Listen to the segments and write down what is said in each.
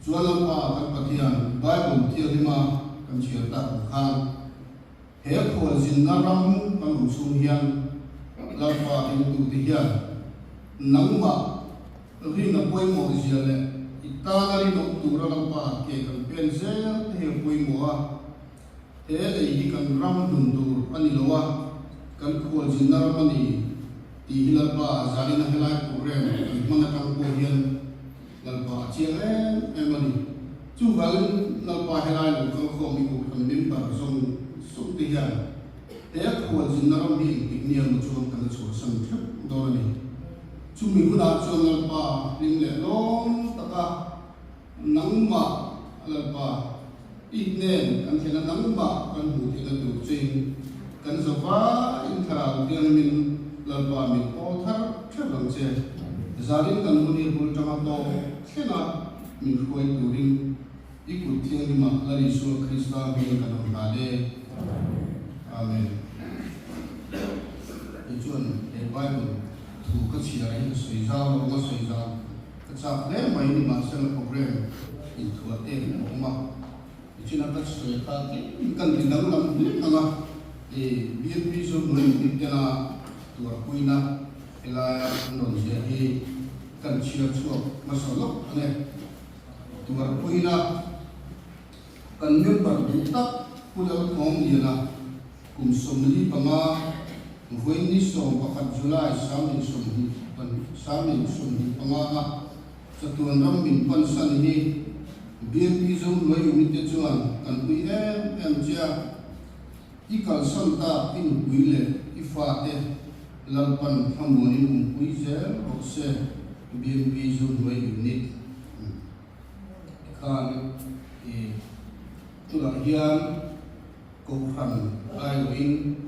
Chuan Lalpa kan Pathian Bible Thianghlima kan chhiar tak ang khan he khualzinna ram kan awm chhung hian Lalpa ringtute hian nangmah rin a pawimawh zia leh i tana rinawm tura Lalpa ke kan pen zel te hi a pawimawh a. He lei hi kan ram hlun tur a ni lo a, kan khualzinna ram a ni tih hi Lalpa zanin a helai program kan hman atang pawh hian Lalpa a chiang em em a ni. Chuvangin Lalpa helai lo kal khawm i Kohhran member zawng zawng te hian he khualzinna ram hi engtik nia maw chuan kan la chhuahsan theuh dawn a ni. Chumi hunah chuan Lalpa hlim leh lawm taka Nangmah Lalpa, i hnen kan thlen a, nangmah kan hmuh theihna tur chein kan zova in Thlarau Thianghlimin Lalpa min pawl thar theuh ang che. Zanin kan hun hi bul tanga tawk thlenga min hruai turin i kut thianghlimah Lal Isua Krista hming kan rawn hlan e. Amen. Kei chuan he Bible thu ka chhiar hi ka sawi zau lo ang a sawi zau. Ka chak hle mai nimahsela program inthuah te a awm a, tichina ka sawi kha tlem kan ti danglam hlek ang a, i BNP chu hnuai unit tena tuarpuina helaia an rawn ziah hi kan chhiar chhuak hmasa lawk a ni. Tuarpuina kan member duh tak Pu Lalthawmliana kum 45 vawiin ni 11 July 2025 a chatuan ram min pansan hi BNP Zohnuai unit te chuan kan ui em em che a, i kalsan tak i nupui leh i fate Lalpan thlamuanin awmpui zel rawh se BNP Zohnuai unit khan i tunah hian Kohhran aiawhin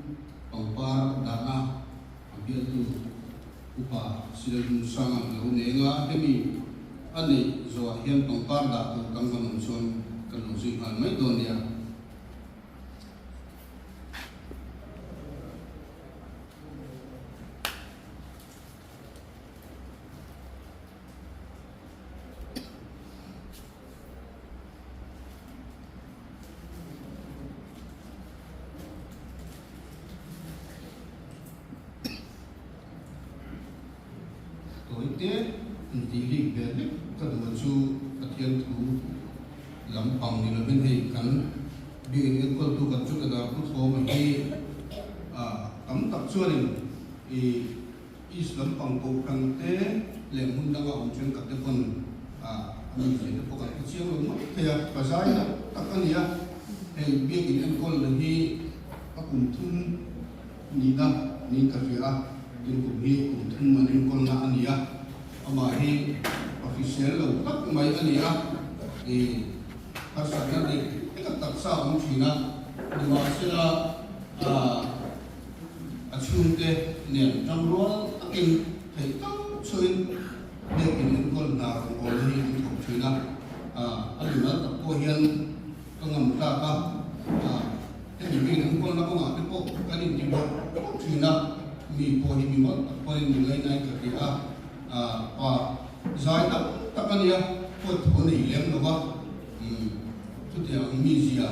pangpar dahna a bialtu Upa Silalhmunsanga lo neng a, hemi a neih zawhah hian pangpar dah tur tam kan awm chuan kan lo zui nghal mai dawn nia. Tawite intih rik ve hlek ka duh chu Pathian thu lampang ni lovin hei kan biakinn enkawltu kan chu ka dar pu thawm a hi tam tak chuanin ih East lampang kohhran te leh hmun danga awm thenkhat te pawn a mi zia te pawh kan hre chiang lo ngawt thei a, ka zai tak tak a ni a, hei biakin enkawl na hi a kum thum nihna niin ka hria a, tin kum hi kum thum an enkawl na a ni a, amah hi a hrisel lo tak mai a ni a, ih harsatna dik tak taksa a awm thin a, nimahsela ah. A chhungte nen tangrual takin theih tawp chhuin biakin enkawl hna rawn awl hi an thawk thin a, a mimal tak pawh hian ka ngam tlak a, hemi biakin enkawlna kawngah te pawh kan inti bawrh bawrh thin a, mi pawh hi mimal tak pawhin mi ngainain ka hria a, pa zai tam tak a nia, huat thu a nei lem lo va, chutiang ang mizia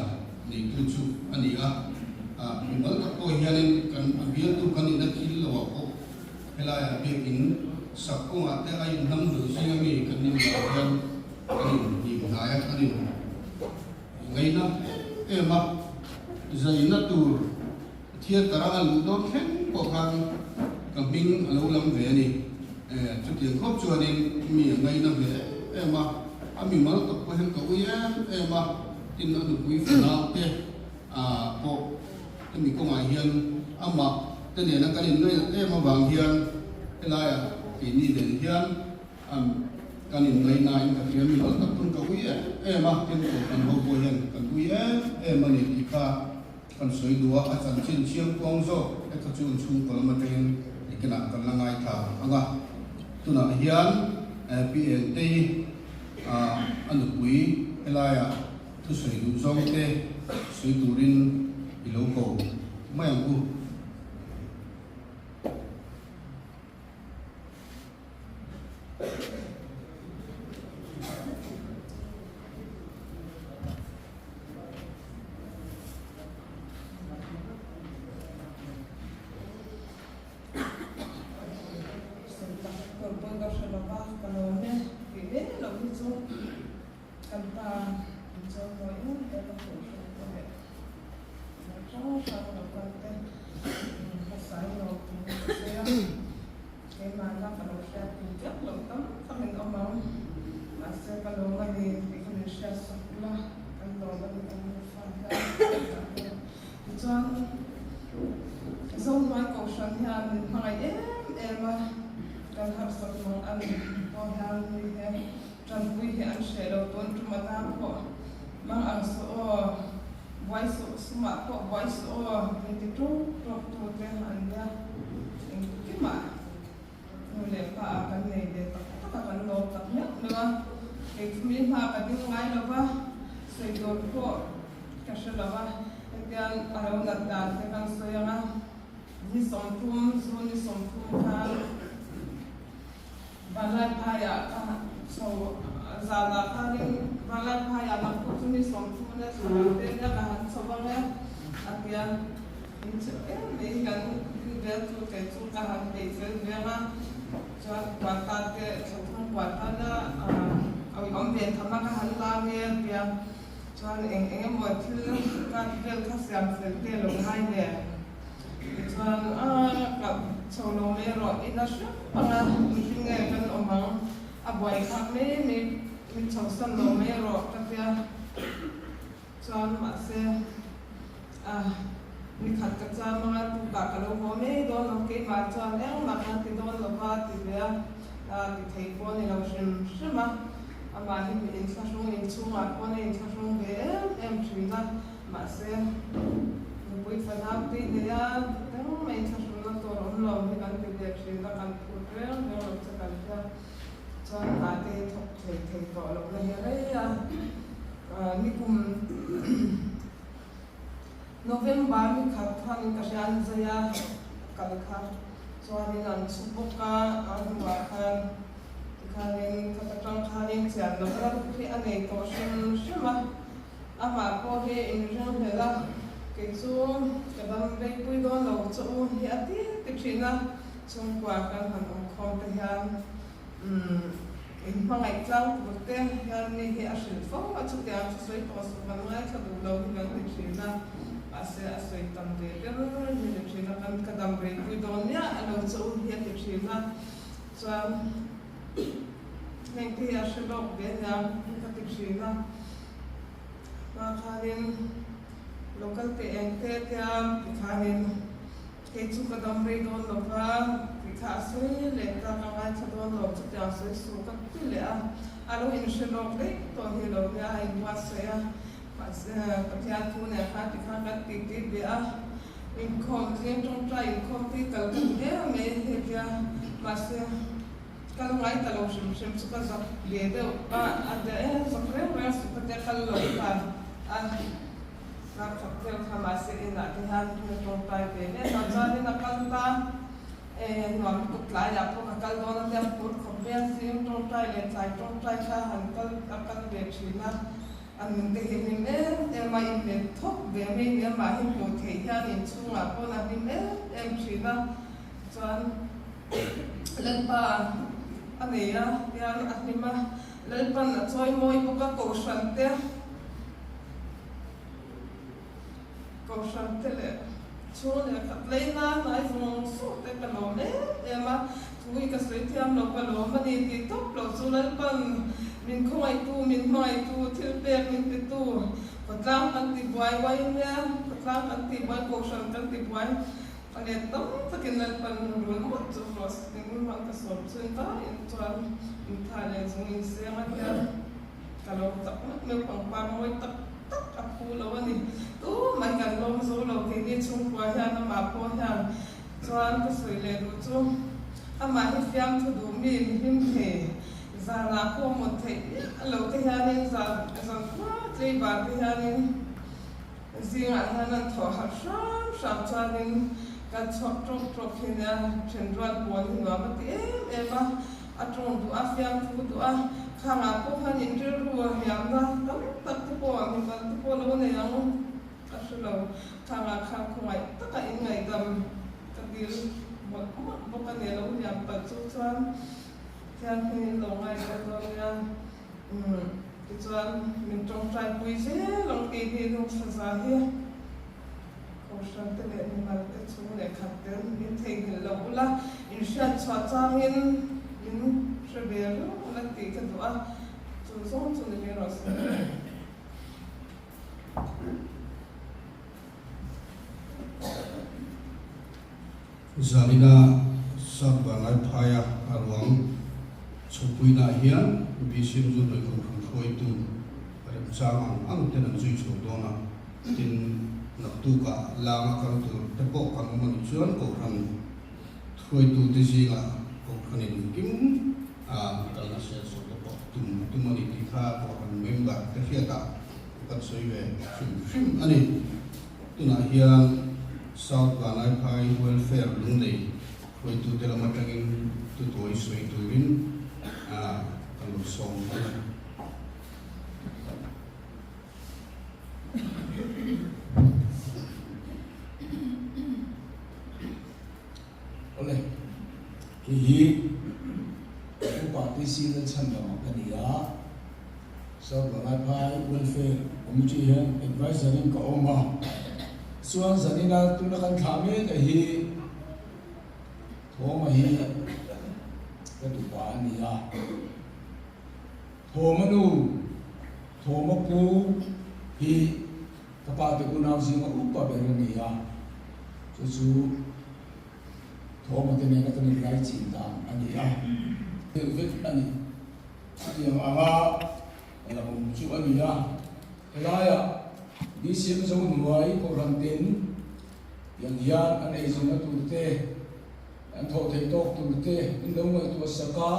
neitu chu a ni a. Mimal tak pawh hianin kan a bialtu kan ina thil lo ah pawh helaiah biakin sak kawngah te a inhnam hnawih zing ami kan nih vang hian kan inhnim hnai a, kan in ngaina em em a. Zaina tur theatre a luh dawn thleng pawh khan ka hming a lo lam ve a ni. Chutiang khawp chuanin mi a ngaina ve em em a, a mimal tak pawh hian ka ui em em a, tin a nupui fanau te pawh hemi kawngah hian amah te nena kan inngaih em avang hian helaiah keini nen hian kan inngaihnain ka hria mi mal tak pawn ka ui em em a, tin kohhran ho pawh hian kan ui em em a ni tih kha kan sawi duh a, a chanchin chiangkuang zawk te kha chu an chhungkaw lam atangin nikinah kan la ngaithla ang a, tunah hian Pi Engtei a nupui helaiah Thusawi duh zawng te sawi turin i lo ko mai ang u. pawn ka hre lova, ka lawm e tih mai loh hi chu kan pa in chawi mawi em em a kohhran te leh hnam hrang hrang lo kal te hmasa in lo tih ka sawi a, keimahna ka lo hriat pui vek loh tam tak in awm ang, mahse ka lawm a ni tih kha min hriat sak ula, kan lawm a ni kan nufa hian. Tichuan, Zohnuai Kohhran hian min hmangaih em em a, kan harsat mang an pawh hian mi he tanpui hi an hreh lo tun tum atan pawh mang ang suh aw, buai suh sumah pawh buai suh aw min ti ṭawk ṭawk tu te an nia engkimah nu leh pa ah kan nei ve tak tak a, kan lawm tak meuh meuh a, kei chu mi hma ka ding ngai lo va, sawi tur pawh ka hre lo va, hetiang a lo nat dan te kan sawi ang a, ni 30, zu ni 30 khan Vanlaiphaiah ka chho zanah khanin Vanlaiphaiah naktuk chu ni 30 nia thlarau te nia ka han chho ang e a ti a. In chhe em mai kan vel chu kei chu ka han peih fel ve ang a, chuan puan tan te thlawhthawng puan tan a awm ve tham a ka han la nge a tia, chuan eng eng emaw thil card vel kha siam fel te lo ngai nen tichuan a ka chho lo mai erawh ina hrep ang a, mihring nge kan awm ang a buai thlak mai mai min chho san lo mai erawh ka tia. Chuan mahse ah nikhat ka cham anga tukah ka lo haw mai dawn lo keimah chuan engmah kan ti dawn lo va ti ve a, ah ti thei pawh a ni lo hrim hrim a, amah hi mi inthlahrung inchhungah pawn a inthlahrung ve em em thin a, mahse nupui fanau tui nei a engmah inthlahrunna tur awm lo hi kan ti ve thin a, kan phut reng reng lo che kan hria. Chuan hna te hi thawk thei thei tawh loh na hi a rei a, nikum November ni khat khan ka hria an zai a, kal kha chuanin an chhu bawk a, a hnuah khan tikhanin khata tang khanin chian loh na ruk hi a nei tawh hrim hrim a, amah pawh hi inring hlel a, kei chu ka dam rei pui dawn lo chu u hi a ti ti thin a. Chhungkua kan han awm khawm te hian in hmangaih tlang tur te hian mi hi a hrilh fo a, chutiang chu sawi tawh suh kan ngaithla duh lo hi kan ti thin a, mahse a sawi tam ve ber hi ni thin a, kan ka dam rei pui dawn miah a lo che u hi a ti thin a, chuan heng te hi a hre lawk ve aniang hi ka ti thin a, hma khanin local te eng te tia tikhanin. Kei chu ka dam rei dawn lo va, tih kha a sawi leh ta, ka ngaithla dawn lo, chutiang sawi suh ka ti leh a, a lo inhre lawk daih tawh hi lo nia a inbuatsaih a, mahse Pathian thu nen khan ti khan kan tih tih ve a, inkhawm zing tawngtai inkhawm tih kal ka ni em mai hetia, mahse kal ngai ta lo hrim hrim chu ka zak ve deuh a, a tia e zak reng reng suh ka tia kal lo khan a. Ka thawk deuh kha mahse inah te hian ka tawngtai ve hle a, chuanin a kal ta e nuam lutuk tlaiah pawh ka kal dawn a tia phur khawp mai a, zing tawngtai leh tlai tawngtai kha han kal a kal ve thin a, a nun te hi hlim em em a, inlet thawk ve mai ni amah hi hmuh theih hian inchhungah pawn a hlim em em thin a, chuan Lalpa a nei a hian a hlim a, Lalpan a chawi mawi bawk a Kohhran te. Kohhran te leh chhung leh khat lei nan ai vung suh te ka lawm em em a, thu hi ka sawi thiam lo ka lawm a ni tih tawp loh chu Lalpan min khawngaihtu, min hmangaihtu, thil pek min titu, khawtlang kan ti buai uai nia, khawtlang kan ti buai, kohhran kan ti buai a let tam takin Lalpan rul mawlh chu rawh eng hmang ka sawm chun vaiin chuan intha leh zung inseng a hian. Ka lo tak meuh meuh pangpar mawi tak tak a phu lo a ni. Tu mai kan lawm zo lo keini chhungkua hian amah pawh hian chuan ka sawi leh duh chu amah hi fiamthu duh mi mi hlim thei zanah pawh mut theih miah lo te hianin zan zan khua tleibar te hianin zingah hian an thawh harh hram hram chuanin kan chhuak tawk tawk hi nia thenrual pawl hi nuam a ti em em a. A tawng duh a, fiamthu duh a, khangah pawh khan in rilru a hliamna tam tak te pawh mimal te pawh lo nei ang ka hre lo. Khangah khan khawngaih taka in ngaihdam ka dil mawlh mawlh bawk a ni, a lo hliam palh chu chuan. Pathian hmingin lo ngaihtuah dawn nia. Umm tichuan min tawngtai pui zel ang tih hi lungthla za hi Kohhran te leh mimal te chung leh khat ten min theihnghilh lo ula, in hriat chhuah changin min hre ve reuh ula tih ka duh a, chu zawng chu ni mai rawh se. Zanina South Vanlaiphai-a a ruang chhukpuinaah hian BCM chu hnawi kohhran hruaitu remchang ang ang ten an zui chho dawn a, tin naktukah langa kal tur te pawh kan awm a nih chuan kohhran hruaitute zingah kohhranin engkim a kalna sel sawi te pawh tum tum a ni tih kha kohhran member te hriatah kan sawi ve hrim hrim a ni. Tunah hian South Vanlaiphai Welfare Lunglei hruaitute lam atangin tutuai sawi turin kan lo sawm a ni. Awle, kei hi Upa PC Lalchhandama ka ni a, South Vanlaiphai Welfare Committee hian Adviser in ka awm a, chuan zanina tuna kan thlah mek a hi Thawma hi ka tupa a ni a, Thawma nu, Thawma pu hi ka pa te unau zinga upa ber a ni a, chu chu Thawma te nena kan inlai chin dan a ni a, deuh vek a ni. Chutiang anga la awm chu a ni a, helaiah BCM Zohnuai Kohhran ten tiang hian an eizawnna tur te, an thawh theih tawk tur te in lo ngaihtuah sak a,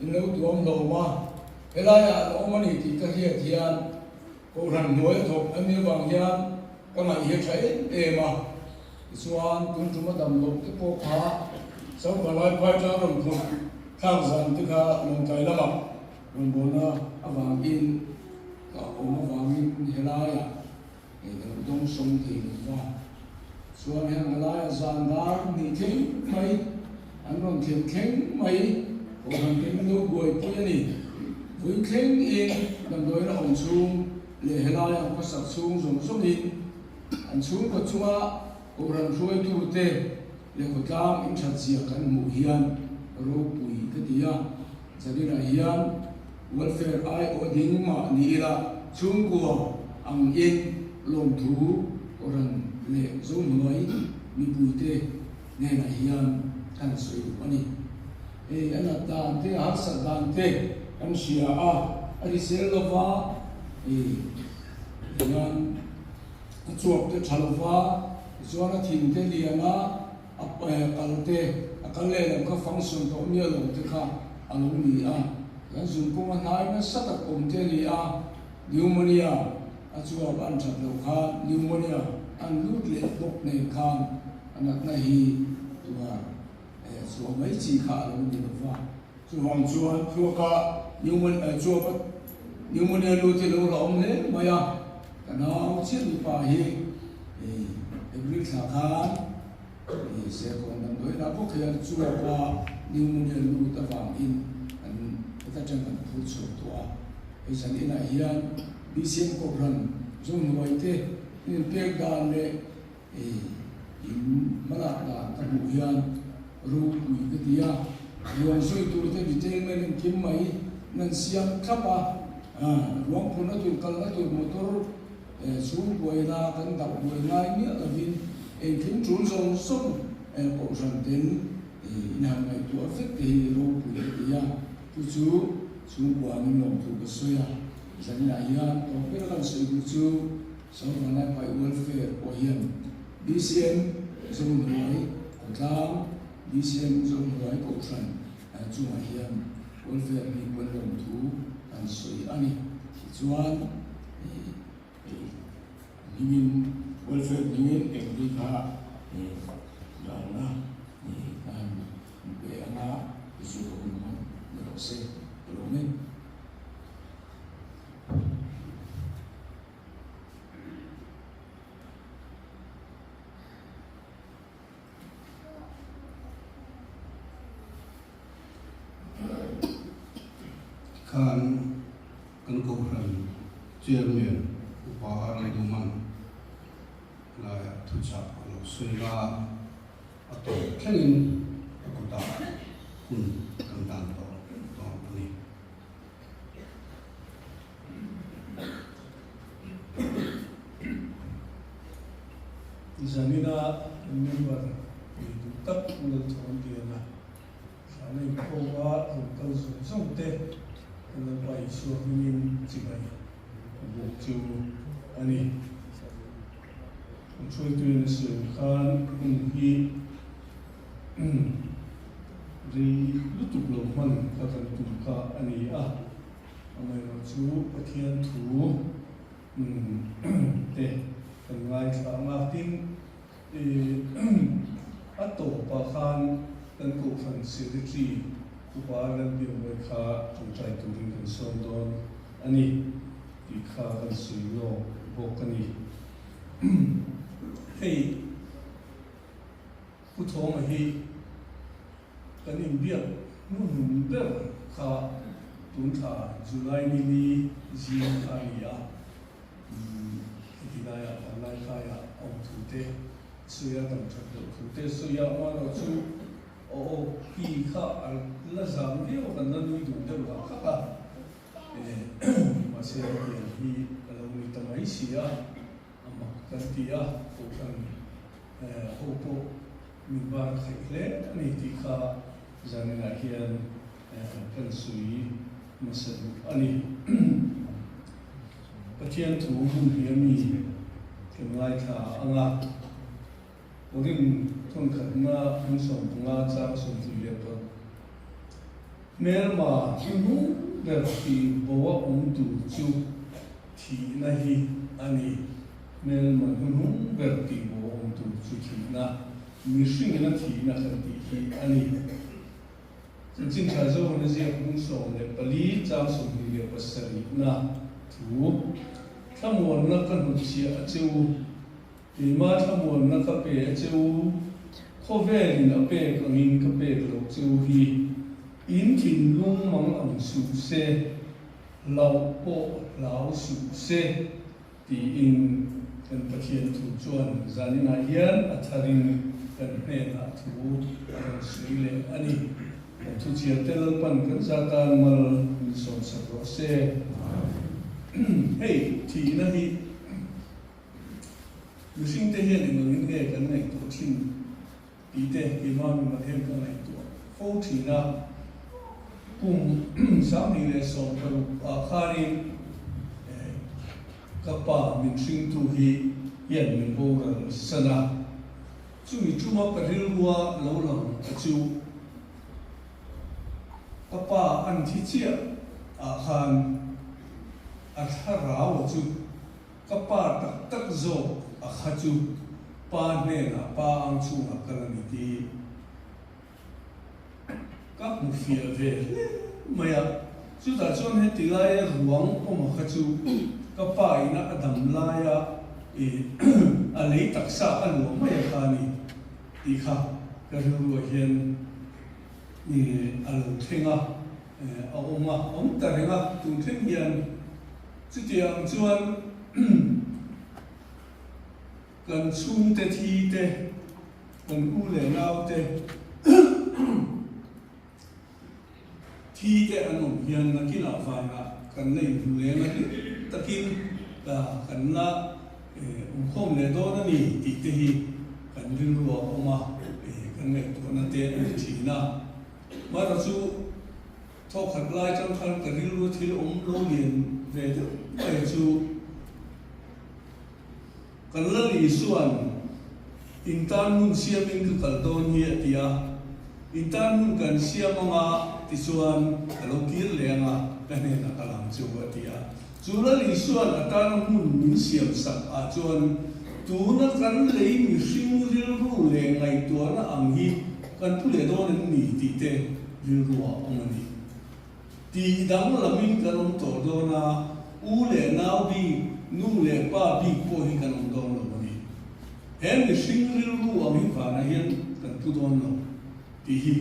in lo tuam hlawm a, helaiah an awm a ni tih ka hriat hian Kohhran hnuai a thawk an nih avang hian ka ngaih hi a tha em em a, tichuan tun tum a dam loh te pawh kha Sangpa Laiphai tang rawn phurh thlak zan te kha Lawngtlai lamah rawngbawlna avangin ka awm avangin helaiah ka lo dawng sawm thei lo va, chuan heng helaia zan dar hnih thleng mai an rawn thlen thleng mai Kohhran te min lo buaipui a ni. Vui thleng in damdawiin a awm chhung leh helaia an khawsak chhung zawng zawng in an chhungkaw chunga Kohhran hruaitu te leh khawtlang in that zia kan hmuh hian ropui ka ti a. Zaninah hian welfare aiawh ding mah ni ila chhungkua ang in lawmthu Kohhran leh Zohnuai mipuite hnenah hian kan sawi duh a ni. Hei a nat dan te, a harsat dan te kan hria a, a hrisel lova, hei hian a chuap te tha lova, tichuan a thin te lian a, a kal te, a kal leh lam kha function tawh miah lo te kha a lo ni a. Kan zunpung a hnai nasa tak awm te a ni a, pneumonia a chuap an that loh khan pneumonia an lut leh bawk nen khan a natna hi tuar chhuah mai chi kha a lo ni lo va. Chuvang chuan thluaka pneumonia chuapa pneumonia lut hi lo la awm hle mai a, ka nau chiah mipa hi April thla khan Serkawn damdawiinah bawk hian chuapa pneumonia lut avangin an heta tang kan phur chhuak tawh a. Hei zan inah hian BCM Kohhran Zohnuai te inpek dan leh In hmalak dan ka hmuh hian ropui ka ti a, ruang sawi tur te detail mai engkim mai nan siam thlap a, ruang phurna tur kalna tur motor chhungkuaina kan dak buai ngai miah lovin engkim tul zawng zawng kohhran ten inhan ngaihtuah vek te hi ropui ka ti a, chu chu chhungkua an inlawm thu ka sawi a, zaninah hian tawp ber kan sawi duh chu. Sawrkar Welfare pawh hian BCM Zohnuai khawtlang, BCM Zohnuai Kohhran chungah hian welfare hi pawn lawm thu kan sawi a ni. Tichuan hmingin welfare hmingin engri kha lalna ka han pe anga chu ka hun hman ni rawh se ka lawm e. Khan kan Kohhran Chairman Upa Ralduman laiah thuchah a lo sawi a, a tawp thlengin a kutah hun kan dan tawh dawn a ni. Zanina member nei duh tak Pu Lalthawmliana Thla inkhawma rawn kal zawng zawng te kan Lalpa Isua hmingin chibai a buk chu a ni. Kan hruaituin a sawi khan hun hi rei lutuk lo hman kha kan tum kha a ni a, amaherawh chu Pathian thu te kan ngaithla ang a, tin A tawpah khan kan Kohhran Secretary Upa Lalbiakmawii kha tawngtai turin kan sawm dawn a ni tih kha kan sawi lawk bawk a ni. Hei Pu Thawma hi kan inbiak hnuhnung ber kha tun thla July nili zing kha a ni a. Heti laiah vanlai kaiah awm thu te sawi a, dam that loh thu te sawi a, amaherawh chu aw aw ki kha a la zam viau a, kan la nui duh deuh lah khak a, mahse hetiang hi a lo ni ta mai si a, a mak kan ti a, Kohhran ho pawh min bar khaih hle a ni tih kha zaninah hian kan sawi hmasa duh a ni. Pathian thu hun hi a mi kan ngaithla ang a, Korin thawnkhatna hmun 15 chang 24 Hmelma hnuhnung ber tih bo a awm tur chu thihna hi a ni. Hmelma hnuhnung ber tih bo a awm tur chu thihna, mihringin a thihna kan tih hi a ni. Chanchin tha Zohana ziak hmung 14 chang 27 na thu, Thlamuanna ka hnutchhiah a che u, keima thlamuanna ka pe a che u, khawvelin a pek angin ka pek loh che u hi, in thinlung mang ang suh se, hlauh pawh hlau suh se, Tiin kan Pathian thu chuan zaninah hian a tharin kan hnenah thu a rawn sawi leh a ni. Kan thuchhiar te Lalpan kan za tan mal min sawmsak rawh se. Hei thihna hi mihringte hian engangin nge kan ngaihtuah thin tih te keimah mimal hian ka ngaihtuah fo thin a. Kum 2016 ah khanin ka pa min hringtu hi hian min boral san a, chumi tuma ka rilrua lo lang a chu ka pa an thi chiah ah khan a thlarau a chu ka pa tak tak zawk a kha chu pa hnenah pa ang chhungah kal a ni tih Ka hmu fiah ve hle mai a, chutah chuan heti laia ruang awm kha chu ka pa ina a dam laia ih a lei taksa a luah mai a kha a ni tih kha ka rilruah hian ih a lo thleng a, a awm a, awm ta reng a, tun thleng hian chutiang chuan Kan chhungte thi te, kan u leh nau te thi te an awm hian nakinah vanah kan la inhmu leng a hlim takin kan la awmkhawm leh dawn a ni tih te hi kan rilru a awm a, kan ngaihtuahna te a ni thin a. Mahra chu thawkhat lai chang khan ka rilru thil awm lo lian ve deuh mai chu, Kan Lal Isua'n In tan hmun siamin ka kal dawn hi a ti a, In tan hmun kan siam anga tichuan ka lo kir leh anga ka hnenah ka lang chu a ti a. Chu Lal Isua'n a tana hmun min siam sak ah chuan tuna kan lei mihring rilru leh ngaihtuahna ang hi kan pu leh dawn em ni tih te rilru ah awm a ni. Tih danglamin kan awm tawh dawn a, u leh nau bik, nu leh pa bik pawh hi kan awm dawn lo a ni. He mihring rilru ang hi vanah hian kan pu dawn lo tih hi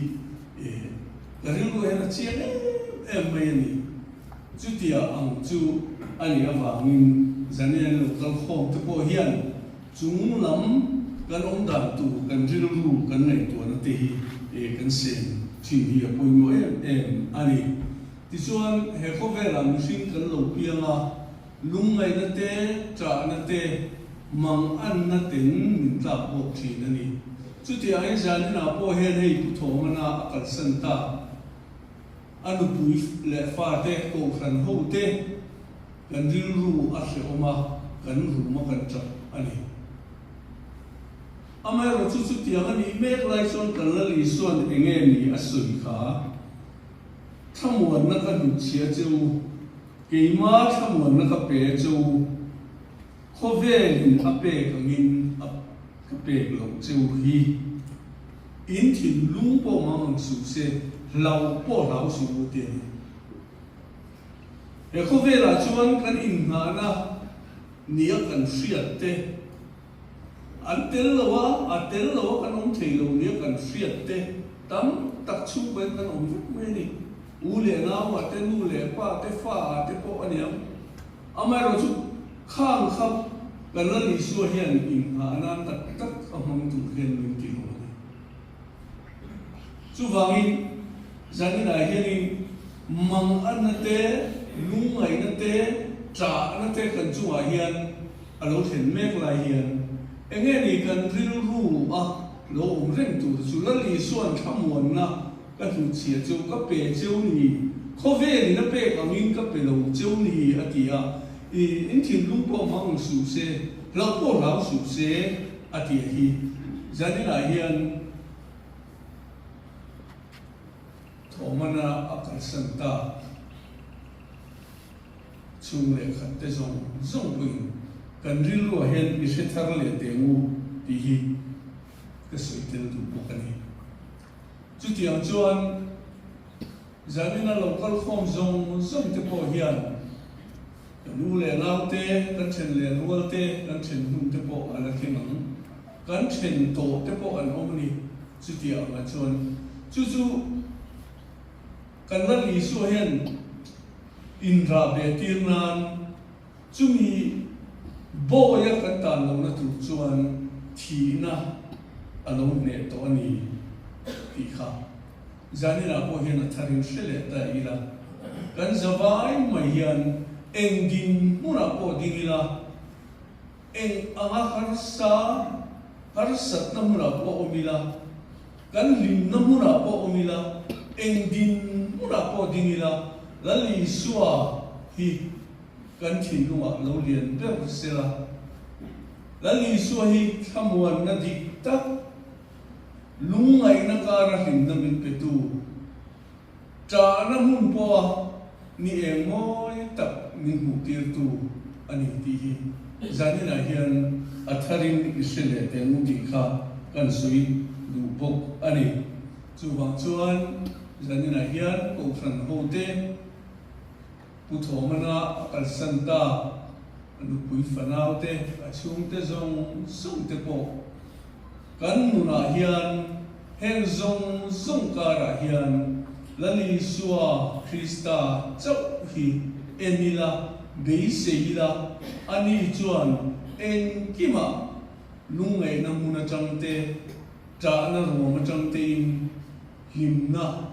ka rilru hian a chiang em em mai a ni. Chutia ang chu a nih avangin Zanian lo kal khawm te pawh hian chung lam kan awm dan tur kan rilru kan ngaihtuahna te hi kan sen thin hi a pawimawh em em a ni. Tichuan he khawvelah mihring kan lo piang a, lungngaihna te, ṭahna te, manganna ten min tlak bawk thin a ni. Chutiangin zaninah pawh hian hei Pu Thawmana a kalsan ta. A nupui leh fate, kohhran hote kan rilru a hrehawm a, kan rum a kan ṭap a ni. Amaherawh chu chutiang a nih mek lai chuan kan Lal Isua'n eng nge ni a sawi kha? Thlamuanna ka hnutchhia che u, keima thlamuanna ka pe che u, khawvelin a pek angin a ka pek loh che u hi. In thinlung pawh mang ang suh se, hlau pawh hlau suh u ti a ni. He khawvelah chuan kan inngahna nia kan hriat te, an tel lo a, a tel lo a kan awm thei lo nia kan hriat te tam tak chhungkain kan awm vek mai a ni. U leh nau ah te, nu leh pa te, fa ah te pawh a niang. Amaherawhchu khang kha kan Lal Isua hian inghah nan tak tak a hmang tur hian min ti lo a ni. Chuvangin zaninah hianin manganna te, lungngaihna te, ṭahna te kan chungah hian a lo thlen mek lai hian eng nge ni kan rilru a lo awm reng tur chu Lal Isua'n thlamuanna Ka hnutchhia cheu ka pe cheu ni, khawvelin a pek angin ka pe lo cheu ni, a ti a. I in thinlung pawh hmang suh se, hlauh pawh hlau suh se, a ti a hi. Zaninah hian thawhmana a kalsan ta chhung leh khat te zawng zawng pawhin kan rilruah hian i hre thar leh teh ngu tih hi ka sawi tel duh bawk a ni. Chutiang chuan zanina lo kal khawm zawng zawng te pawh hian ka nu leh nau te, kan then leh rual te, kan then hun te pawh a la thleng ang. Kan then tawh te pawh an awm a ni. Chutiang angah chuan chu chu kan Lal Isua hian inrah ve tir nan Chumi bawia kan tan lohna tur chuan thihna a lo hneh tawh a ni tih kha zaninah pawh hian a tharin hre leh ta ila. Kan zavai mai hian eng ding hmunah pawh ding ila, eng anga harsa harsatna hmunah pawh awm ila, kan hlimna hmunah pawh awm ila, eng ding hmunah pawh ding ila, Lal Isua hi Kan thinlungah lo lian ber sela, Lal Isua hi thlamuanna dik tak, lungngaihna kara hlimna min petu, ṭahna hmun pawha ni eng mawi tak min hmuhtirtu a ni tih hi zaninah hian a tharin i hre leh teh ang tih kha kan sawi duh bawk a ni. Chuvang chuan zaninah hian Kohhran hote, Pu Thawmana a kalsan ta, a nupui fanau te, a chhungte zawng zawng te pawh kan nunah hian heng zawng zawng karah hian Lal Isua Krista chauh hi en ila, beisei ila, ani chuan engkimah lungngaihna hmun atang te, ṭahna ruam atang tein hlimna,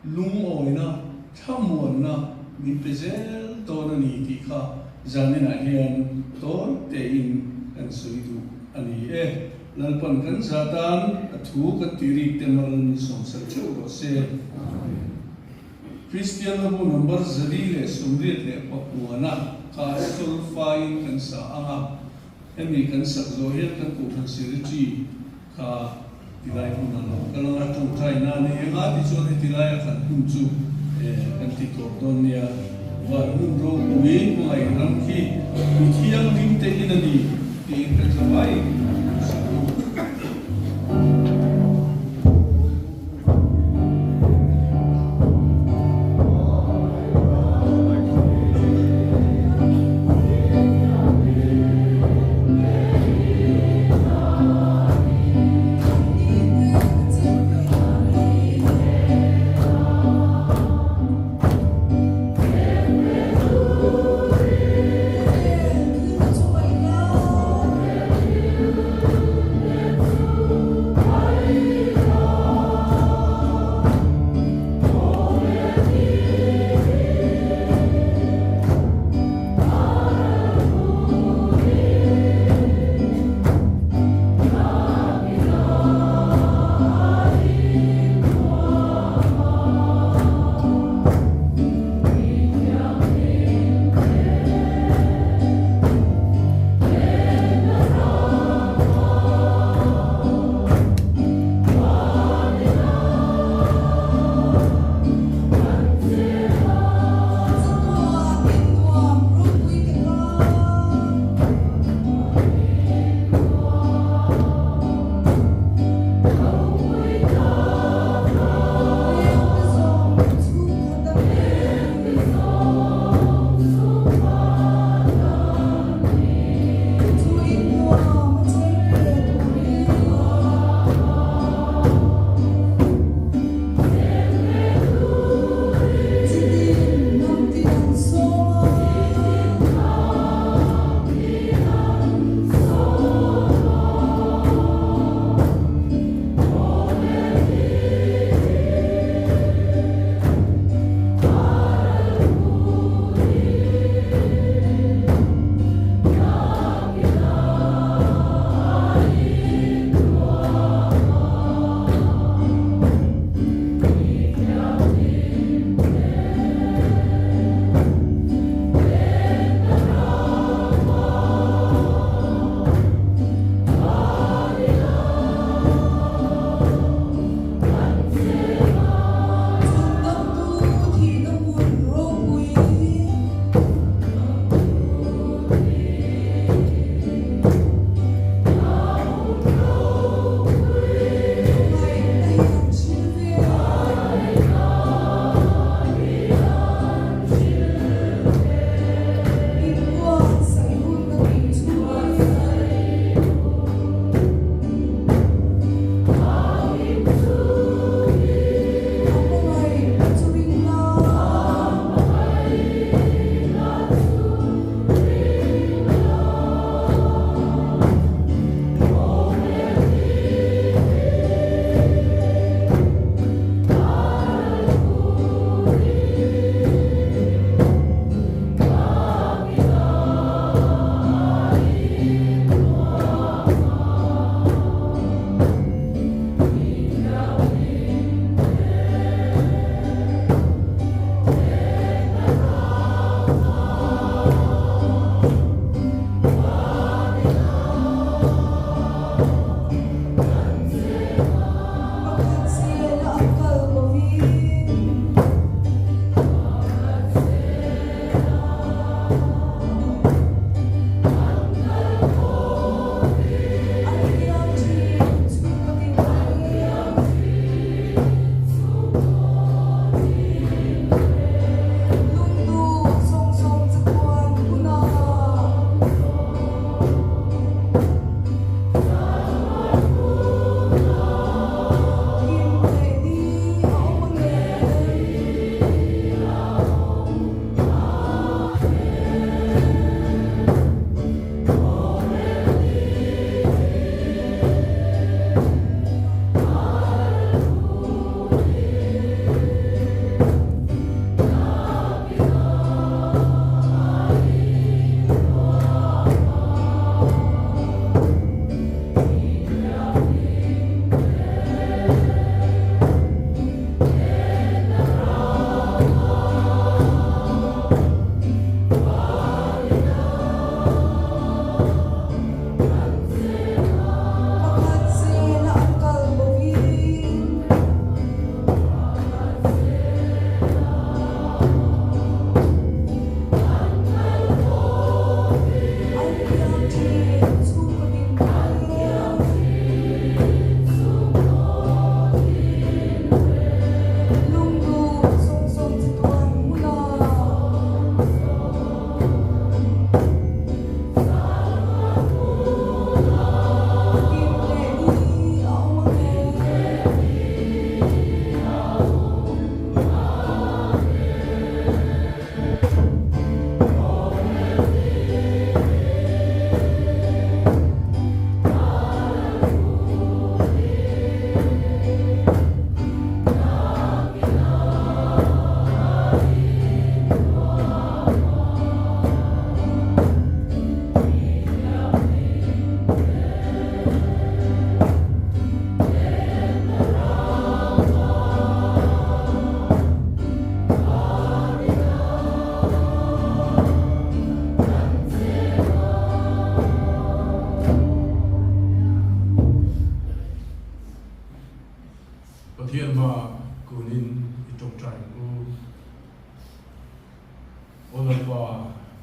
Lungawina, thlamuanna min pe zel dawn a ni tih kha zaninah hian tawi tein kan sawi duh a ni e. Lalpan kan zah tan a thu kan tih rik te mal min sawmsak theuh rawh se. Kristian hlabu number 489 kha solfaiin kan sa ang a, hemi kan sak zawh hian kan kohhran secretary Kha tilai hmun a lo kal anga tawngtai na nei anga tichuan heti laia kan hun chu kan ti tawp dawn nia. Van hmun ropui hmangaih ram khi mi thianghlim te in a ni tiin kan tha mai sak u.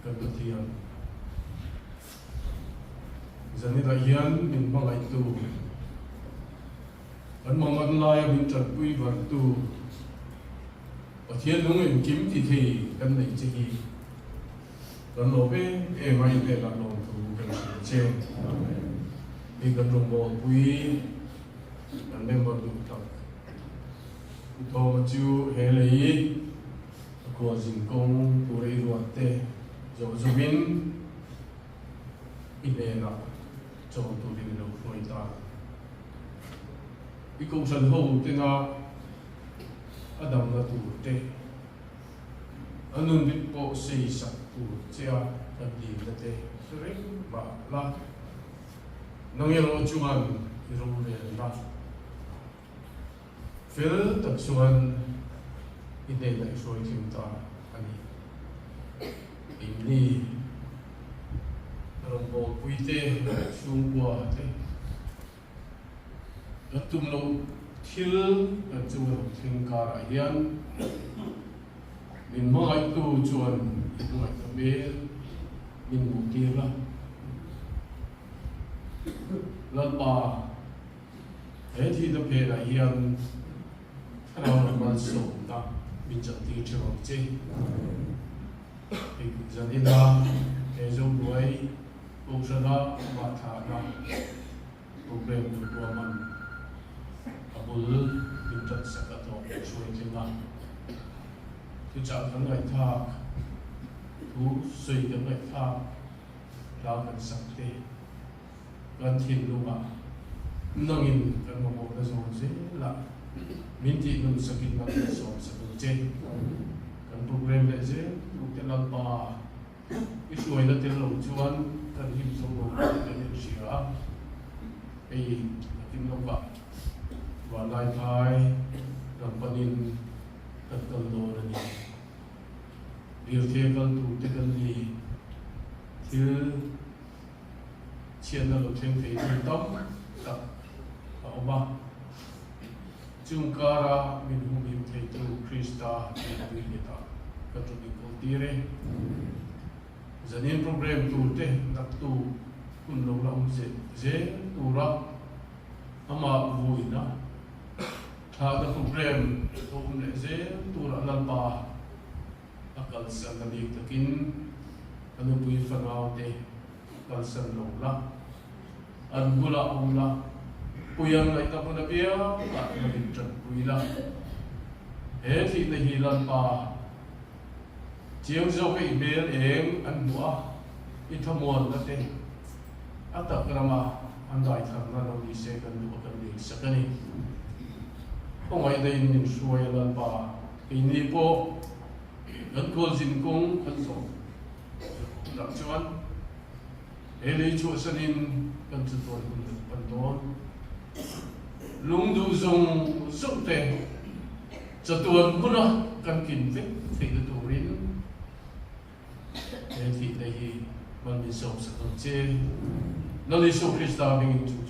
Kan Pathian. Zaninah hian min hmangaihtu, kan mangan laia min tanpui vartu Pathian nung engkim ti thei kan neih che hi kan lawm em em a, i hnenah lawmthu kan hria che. Hei kan rawngbawlpui kan member duh tak Pu Thawma chu he lei a khualzin kawng tur ei ruat te zawh zawhin i hnenah chawl turin i lo hruai ta. I kohhran ho tena a damna tur te, a nun bik pawh sei sak tur che a kan dilna te hre reng mah la, nang erawh chuan i rorelna Fel tak chuan i hnenah i hruai thleng ta a ni. Engni rawngbawlpui te, chhungkua te kan tum loh thil kan chunga rawn thleng karah hian min hmangaihtu chuan i hmangaih ta hmel min hmuh tir a. Lalpa. He thihna phenah hian thlarau lam malsawmna min chahtir ṭheuh ang che. Hei zanina he Zobuai Kohhrana amah thlahna program tur ruahman a bul min ṭan sak a tawh hruai thleng a. Thuchah kan ngaihthlak, thu sawi kan ngaihthlak, hla kan sak te. Kan thinlungah nangin kan mamawhna zawng zelah min tih nun sakin kan min sawm sak ang che. Kan program leh zel turte Lalpa i hruaina tel lo chuan kan him zo lo tih kan inhria a. Hei a kim lawkah vanlai phai lam panin kan kal dawn a ni. Lirthei kal turte kan ni. Thil. Chhiatna lo thleng thei thil tam tak a awm a. Chung kara min humhim theitu Krista rinpui nghetah ka ṭawng inkawl tir e. Zanin program tur te naktu hun lo la awm zel zel tura amah vuina thlahna program lo awm leh zel turah Lalpa a kalsan a bik takin ka nupui fanau te kalsan lo la, an bulah awm la, puiang ngaihna hmun apiangah la min tanpui la. He thihna hi Lalpa chiang zawka i hmel eng an hmuh a, i thamuanna te a tak rama an daitharna lo ni se kan duh a kan dilsak a ni. Khawngaihna in min hruai a Lalpa. Keini pawh kan khualzin kawng kan zawh hunah chuan he lei chhuahsanin kan chatuan hun kan pan dawn. Lungduh zawng zawng te chatuan huna kan kin vek theihna turin he thihna hi hman min sawmsak ang che. Lal Isua Krista hmingin chu.